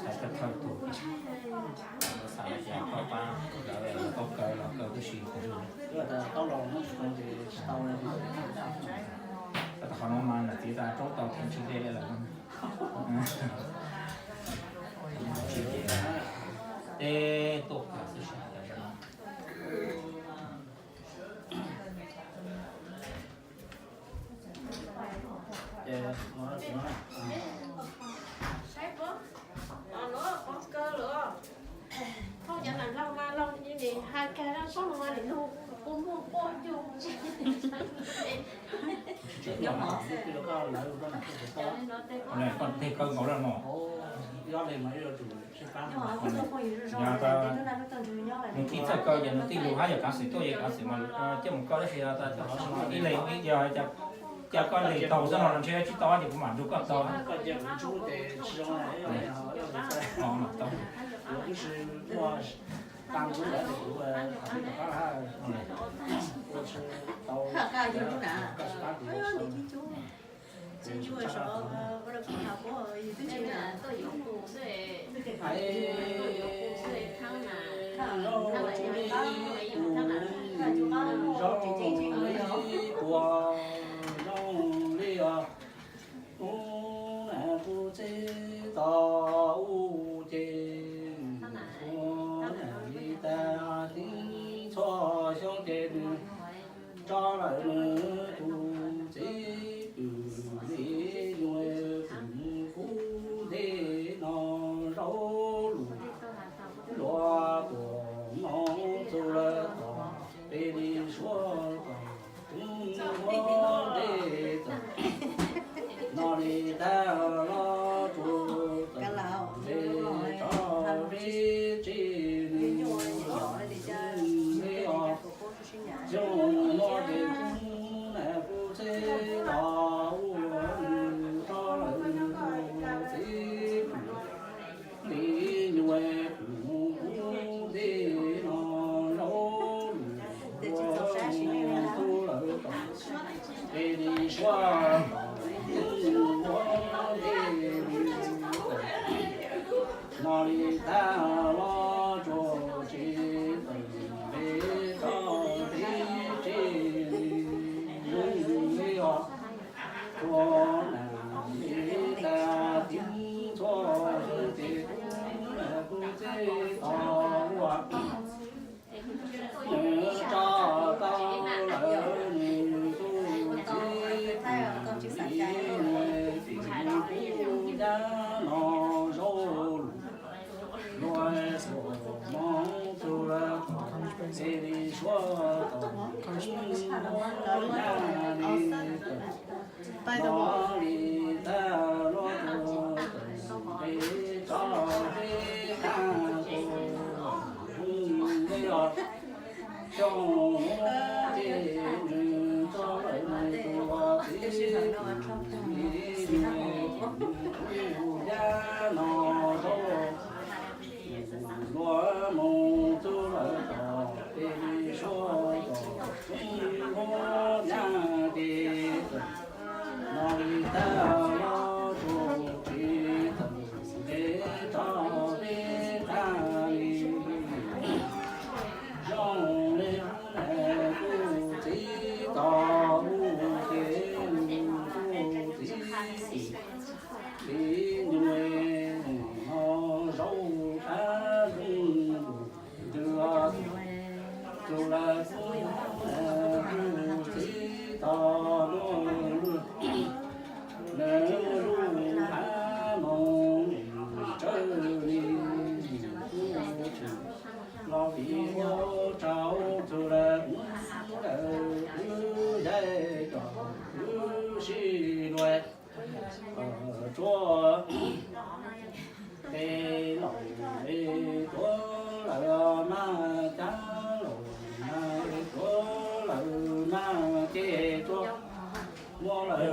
Txhais thawj tug, xav tias koj pab lawv, koj kaw los kaw tib si. Qhov no mas niam txiv tas rau tau theem tsis de lawm. Teb tuaj kawm xwb. Koj teg kawg nkaus lawm no. Nws txawj kaw ces nws tij lus hab yog kav xwm tuaj ces kav xwm mas coj mus kaw, tab sis ib leeg ib yog cas koj lees tau xwb no los ntshe tsis tau ces kuv mam nrug koj tau. Zoo li puas zoo li os, kuv txib tos u ces kuv li tas tib txhua xyoo ces nws tso lawm nws tus txiv kwm li nyuas tus kub ntej no zaub lus luaj tuaj mob txug lawm tom peb li suav tom tub muab dej tawm no li tag los tsuas tawm npe tso peb tsis li os. Xyoo no ces kuv na kuv txib los ua nws tso lawm nws tus txiv kwm li nyuas tus kub ntej no zaub lus luaj mob txug lawm tom peb li suav tom tub muab dej tawm no li tag los tsuas tsis tawm npe tso peb tsis li os. Tsuas na li tas tib txhua xyoo ces kuv na kuv txib tos ua nws tso tau lawm nws tus txiv kwm li nyuas tus kub ntej no zaub lus luaj tuaj mob txug lawm tom peb li suav tom tub muab dej tawm no li tag los tsuas tawm npe tso peb tsis li os. Xyoo no ces nws tso lawm nws tus txiv kwm li nyuas tus kub ntej no zaub lus luaj mob txug lawm tom peb li suav tom tub muab dej tawm no li tag los tsuas tsis tawm npe tso peb tsis li. Zoo li kuv txib tos u ces nws tus txiv kwm li nyuas no zaub qab zoo lus ntws tug lawm kuv txib tos luaj lwj nws lub qab no tsawg li kuv tseem los vim ua rau txug lawm kuv lawm wb yaig cov wb sib luag tsuag peb laus li tuav lawm mas cab laus mas tuav lawm mas